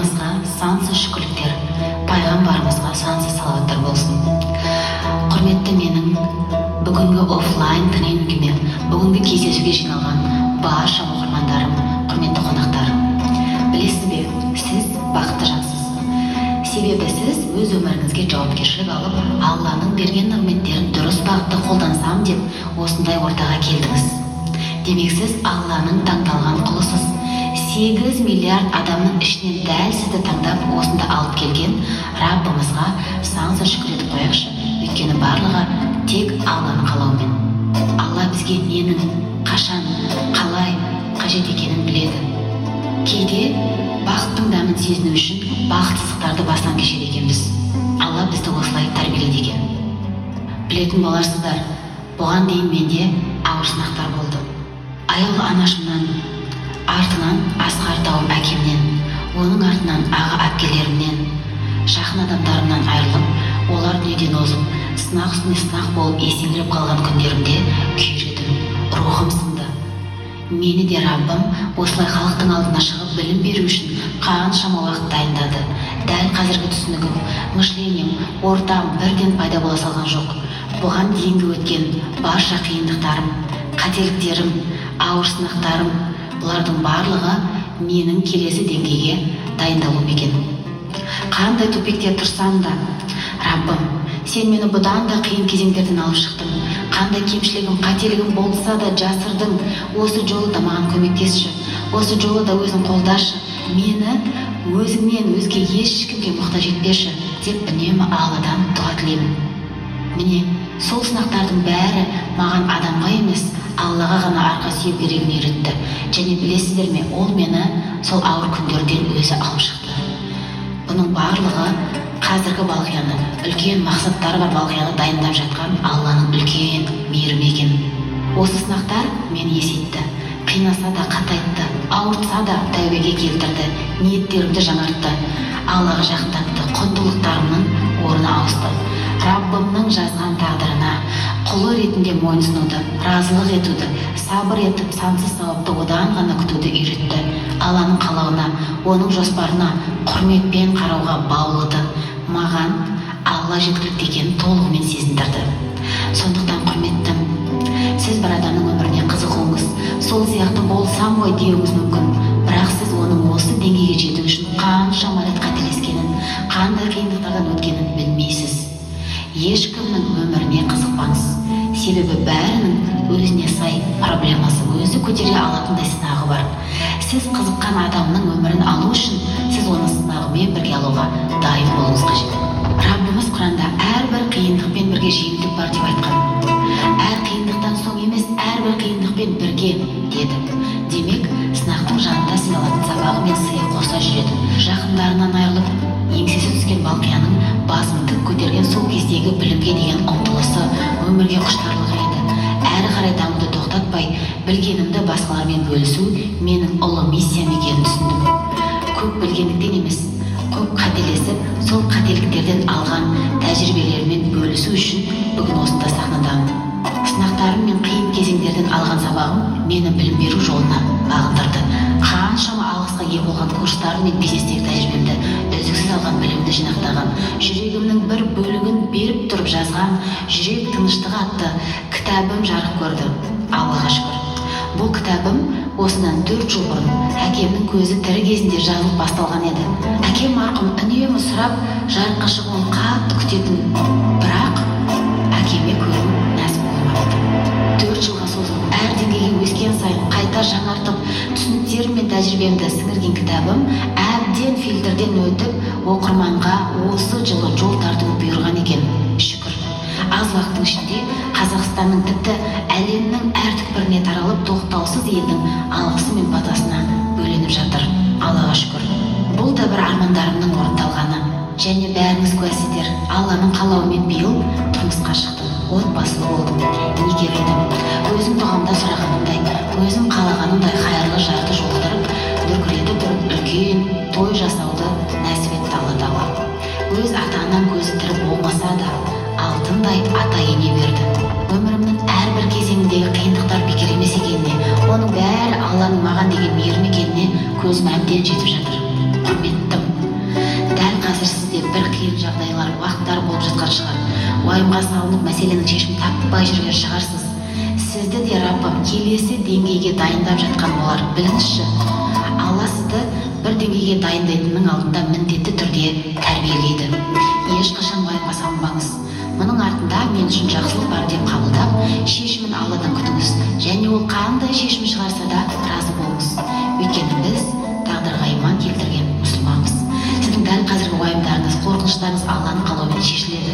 Раббымызға сансыз шүкірліктер, пайғамбарымызға сансыз салауаттар болсын. Құрметті менің бүгінгі офлайн тренингіме, бүгінгі кездесуге жиналған барша оқырмандарым, құрметті қонақтар! Білесіз бе, сіз бақытты жансыз, себебі сіз өз өміріңізге жауапкершілік алып, Алланың берген нығметтерін дұрыс бағытта қолдансам деп осындай ортаға келдіңіз. Демек, сіз Алланың таңдалған құлысыз. 8 миллиард адамның ішінен дәл сізді таңдап, осында алып келген Раббымызға сансыз шүкір етіп қояйықшы, өйткені барлығы тек Алланың қалауымен. Алла бізге ненің қашан, қалай қажет екенін біледі. Кейде бақыттың дәмін сезіну үшін бақытсыздықтарды басынан кешеді екенбіз. Алла бізді осылай тәрбиелейді екен. Білетін боларсыздар, бұған дейін менде ауыр сынақтар болды. Аяулы анашымнан, артынан асқар тауым әкемнен, оның артынан аға әпкелерімнен, жақын адамдарымнан айырылып, олар дүниеден озып, сынақ үстіне сынақ болып, есеңгіреп қалған күндерімде күйредім, рухым сынды. Мені де Раббым осылай халықтың алдына шығып білім беру үшін қаншама уақыт дайындады. Дәл қазіргі түсінігім, мышлением, ортам бірден пайда бола салған жоқ. Бұған дейінгі өткен барша қиындықтарым, қателіктерім, ауыр сынақтарым, бұлардың барлығы менің келесі деңгейге дайындалуым екен. Қандай тупикте тұрсам да, «Раббым, сен мені бұдан да қиын кезеңдерден алып шықтың, қандай кемшілігім, қателігім болса да жасырдың, осы жолы да маған көмектесші, осы жолы да өзің қолдашы, мені өзіңнен өзге ешкімге мұқтаж етпеші» деп үнемі Алладан дұға тілеймін. Міне, сол сынақтардың бәрі маған адамға емес, Аллаға ғана арқа сүйеу керегін үйретті. Және білесіздер ме, ол мені сол ауыр күндерден өзі алып шықты. Бұның барлығы қазіргі Балқияны, үлкен мақсаттары бар Балқияны дайындап жатқан Алланың үлкен мейірімі екен. Осы сынақтар мені есейтті, қинаса да қатайтты, ауыртса да тәубеге келтірді, ниеттерімді жаңартты, Аллаға жақындатты, құндылықтарымның орны ауысты. Раббымның жазған тағдырына құлы ретінде мойынсұнуды, разылық етуді, сабыр етіп, сансыз сауапты одан ғана күтуді үйретті. Алланың қалауына, оның жоспарына құрметпен қарауға баулыды. Маған Алла жеткілікті екенін толығымен сезіндірді. Сондықтан, құрметтім, сіз бір адамның өміріне қызығуыңыз, сол сияқты болсам ғой деуіңіз мүмкін, бірақ сіз оның осы деңгейге жету үшін қаншама рет қателескенін, қандай қиындықтардан өткенін білмейсіз. Ешкімнің өміріне қызықпаңыз, себебі бәрінің өзіне сай проблемасы, өзі көтере алатындай сынағы бар. Сіз қызыққан адамның өмірін алу үшін сіз оны сынағымен бірге алуға дайын болуыңыз қажет. Раббымыз Құранда «әрбір қиындықпен бірге жеңілдік бар» деп айтқан. Әр қиындықтан соң емес, әрбір қиындықпен бірге деді. Демек, сынақтың жанында сіз алатын сабағы мен сыйы қоса жүреді. Жақындарынан айырылып, еңсесі түскен Балқияның басын тік көтерген сол кездегі білімге деген ұмтылысы, өмірге құштарлығы еді. Әрі қарай дамуды тоқтатпай, білгенімді басқалармен бөлісу менің ұлы миссиям екенін түсіндім. Көп білгендіктен емес, көп қателесіп, сол қателіктерден алған тәжірибелеріммен бөлісу үшін бүгін осында сахнадамын. Сынақтарым мен қиын кезеңдерден алған сабағым мені білім беру жолына бағындырды. Қаншама алғысқа ие болған курстарым мен бизнестегі тәжірибемді, үздіксіз алған білімді жинақтаған, жүрегімнің бір бөлігін беріп тұрып жазған «Жүрек тыныштығы» атты кітабым жарық көрді. Аллаға шүкір, бұл кітабым осыдан 4 жыл бұрын, әкемнің көзі тірі кезінде жазылып басталған еді. Әкем марқұм үнемі сұрап, жарыққа шығуын қатты күтетін, бірақ әкеме көру нәсіп болмапты. 4 жылға созылып, әр деңгейге өскен сайын қайта жаңартып, түсініктерім мен тәжірибемді сіңірген кітабым әбден фильтрден өтіп, оқырманға осы жылы жол тартуы бұйырған екен. Шүкір, аз уақыттың ішінде Қазақстанның, тіпті әлемнің әр түкпіріне таралып, тоқтаусыз елдің алғысы мен батасына бөленіп жатыр. Аллаға шүкір, бұл да бір армандарымның орындалғаны. Және бәріңіз куәсіздер, Алланың қалауымен биыл тұрмысқа шықтым, отбасылы болдым, неке қидым. Өзім дұғамда сұрағанымдай, өзім қалағанымдай хайырлы жарды жолықтырып, дүркіретіп тұрып үлкен той жасауды нәсіп етті Алла Тағала. Өз ата анам көзі тірі болмаса да, алтындай ата ене берді. Өмірімнің әрбір кезеңіндегі қиындықтар бекер емес екеніне, оның бәрі Алланың маған деген мейірімі екеніне көзім әбден жетіп жатыр. Құрметтім басқан шығар. Уайымға салынып, мәселенің шешімін таппай жүрген шығарсыз. Сізді де Раббым келесі деңгейге дайындап жатқан болар. Біліңізші, Алла сізді бір деңгейге дайындайтынның алдында міндетті түрде тәрбиелейді. Ешқашан уайымға салынбаңыз. Мұның артында мен үшін жақсылық бар деп қабылдап, шешімін Алладан күтіңіз және ол қандай шешім шығарса да, разы болыңыз. Өйткені біз тағдырға иман келтірген мұсылманбыз. Сіздің дәл қазіргі уайымдарыңыз, қорқыныштарыңыз Алланың қалауымен шешіледі,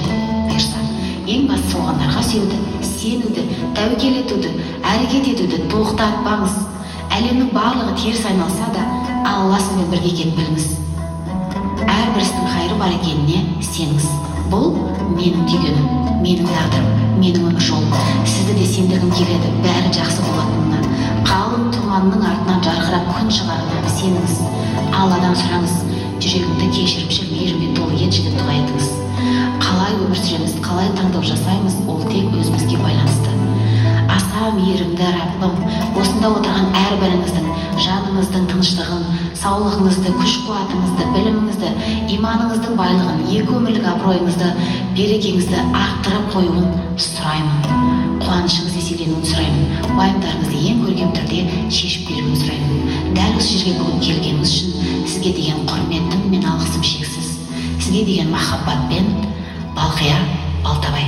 бұйырса. Ең бастысы, оған арқа сүйеуді, сенуді, тәуекел етуді, әрекет етуді тоқтатпаңыз. Әлемнің барлығы теріс айналса да, Алла сізбен бірге екенін біліңіз. Әрбір істің хайыры бар екеніне сеніңіз. Бұл менің түйгенім, менің тағдырым, менің өмір жолым. Сізді де сендіргім келеді бәрі жақсы болатынына, қалың тұманның артынан жарқырап күн шығарына сеніңіз. Алладан сұраңыз, жүрегіңді кешірімшіл, мейірімге толы етші деп дұға етіңіз. Қалай өмір сүреміз, қалай таңдау жасаймыз, ол тек өзімізге байланысты. Аса мейірімді Раббым, осында отырған әрбіріңіздің жаныңыздың тыныштығын, саулығыңызды, күш қуатыңызды, біліміңізді, иманыңыздың байлығын, екі өмірлік абыройыңызды, берекеңізді арттырып қоюын сұраймын. Қуанышыңыз еселенуін сұраймын. Уайымдарыңызды ең көркем түрде шешіп беруін сұраймын. Дәл осы жерге бүгін келгеніңіз үшін сізге деген құрметім мен алғысым шексіз. Сізге деген махаббатпен, Балқия Балтабай.